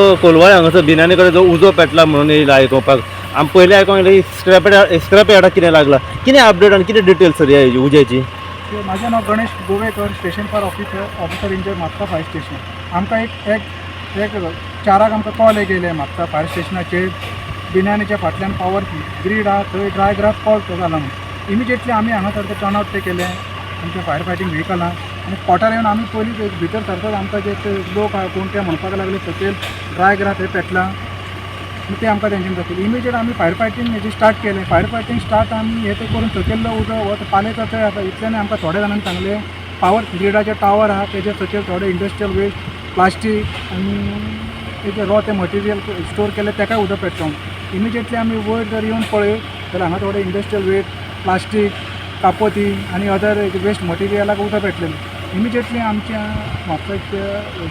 कोलवाळे हांगासर बिनानी कडेन जो उजो पेटला म्हणून येयला आयकोपाक. आमी पयलीं आयकोंक येयलें स्क्रॅप स्क्रॅप यार्डाक कितें लागला. कितें अपडेट आनी कितें डिटेल्स सर ह्या उज्याची? माझें नांव Ganesh Govekar, station fire officer, officer incharge, Mapusa fire station. आमकां एक एक एक चाराक आमकां कॉल एक येयले म्हापसा फायर स्टेशनाचेर, बिन्यानीच्या फाटल्यान पावर ग्रीड आहा थंय ड्राय ग्रास कॉल जाला म्हणून. इमिजिएटली आमी हांगा ते टर्न आवट ते केले आमच्या फायर फायटींग व्हेकलां आनी स्पॉटार येवन आमी पयलीं एक भितर सरतात, आमकां जे ते लोक आहा कोण ते म्हणपाक लागले सकयल ड्राय ग्रास थंय पेटला आनी ते आमकां तेंच्यानी दाखयलें. इमिजिएट आमी फायर फायटींग हेजी स्टार्ट केलें. फायर फायटींग स्टार्ट आमी हे ते करून सकयल उदक हो पालेचो थंय आसा इतल्यान आमकां थोड्या जाणांनी सांगलें पावर ग्रिडाचे टावर आहा तेजे सकयल थोडे इंडस्ट्रियल वेस्ट, प्लास्टीक आनी तेजे रॉ ते मटेरियल स्टोर केलें, तेकाय उदक पेटलो. इमिजिएटली आमी वयर जर येवन पळयत जाल्यार हांगा थोडे इंडस्ट्रियल वेस्ट, प्लास्टीक, कापोती आनी अदर वेस्ट मटेरियलाक उदक पेटलेलें. इमिजिएटली आमच्या म्हापसाचे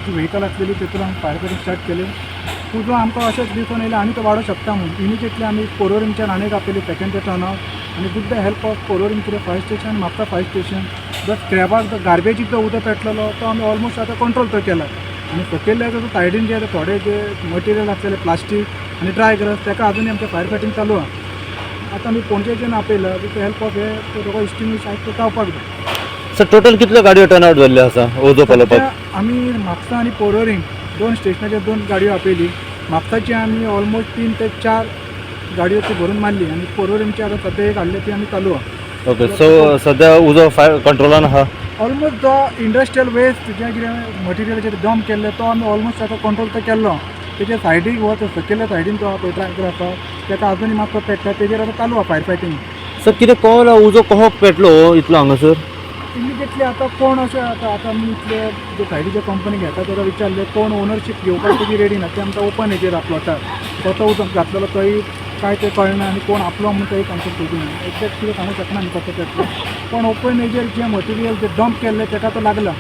जी व्हेकल आसलेली तेतून आमी फायर फायटींग स्टार्ट केलें. उजो आमकां अशेंच दिसून येयलें आनी तो वाडोवंक शकता म्हणून इमिजिएटली आमी पोरोरीमच्यान आनी एक आपयली सेकंड ते टर्न आवट आनी with the help of पोरोरीमचे fire station, Mapusa fire station, जो स्क्रॅपाक जो गार्बेजीक जो उदक पेटलेलो तो आमी ऑलमोस्ट आतां कंट्रोल तो केला आनी सकयल्ल्या जो सायडीन जे थोडे जे मटेरियल आसलेले प्लास्टीक आनी ड्राय ग्रास ताका अजूनय आमचें फायर फायटींग चालू आहा. आतां आमी पणजेच्यान आपयला विथ the help of हे तो दोगो एक्सटिंग्विश आयज तो जावपाक जाय. सर, टोटल कितल्यो गाडयो टर्न आवट जाल्ल्यो आसा उजो पालोवपाक? सध्या आमी म्हापसा आनी पोरोरीम दोन स्टेशनाचेर दोन गाडयो आपयली. म्हापसाची आमी ऑलमोस्ट 3 ते 4 गाडयो ती भरून मारली आनी पोरोरीमची आतां सद्या एक हाडली, ती आमी चालू आहा. ओके, सो सद्या उजो फायर कंट्रोलान आहा? ऑलमोस्ट जो इंडस्ट्रियल वेस्ट जें कितें मटेरियलाचेर डंप केल्लें तो आमी ऑलमोस्ट आतां कंट्रोल तो केल्लो. तेजे सायडीक हो तो सकयल्या सायडीन तो आहा पळय ड्राय ग्रास आहा, तेका आजूनय मातसो पेट्टा, तेजेर आतां चालू आहा फायर फायटींग. सर, कितें कळ्ळा उजो कसो पेटलो हो इतलो हांगासर? इमिजिएटली आतां कोण अशें आतां आतां आमी इतले जे सायडीचे कंपनी घेता ताका विचारलें, कोण ओनरशीप घेवपाक तेजी रेडी ना. ते आमकां ओपन हेजेर प्लॉटार कसो उदक घातलेलो तोय काय तें कळना आनी कोण आपलो म्हूण तोय आमकां सोदून एक्झॅक्ट कितें सांगूंक शकना आमी कसो पेटलो. पण ओपन हेजेर जें मटेरियल जें डंप केल्लें तेका तो लागला.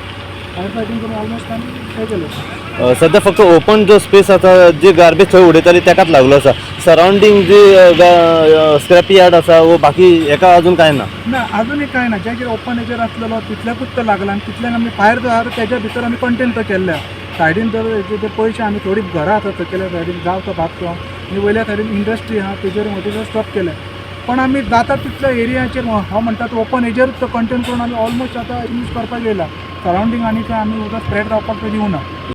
फायर फायटींग करून ऑलमोस्ट आमी हें केलें. सध्या फक्त ओपन जो स्पेस आसा, जे गार्बेज थंय उडयताली तेकाच लागलो आसा. सरावंडींग जी स्क्रॅप यार्ड आसा वो बाकी हेका अजून कांय ना? ना, अजूनय कांय ना. जें कितें ओपन हेजेर आसलेलो तितल्याकूच तो लागला आनी तितल्यान आमी फायर जो आहा तेज्या भितर आमी कंटेन तो केल्ले. सायडीन जर ते पयशे आमी थोडीं घरां आसा सकयल्या सायडीन, गांवचो भाग तो आनी वयल्या सायडीन इंडस्ट्री आहा, तेजेर मटेरियल स्टॉप केलें. पण आमी जाता तितल्या एरियाचेर हांव म्हणटा तो ओपन हेजेरूच तो कंटेन करून आमी ऑलमोस्ट आतां यूज करपाक येयला. सरावंडींग आनी काय आमी उदक स्प्रेड जावपाक तो दिवना.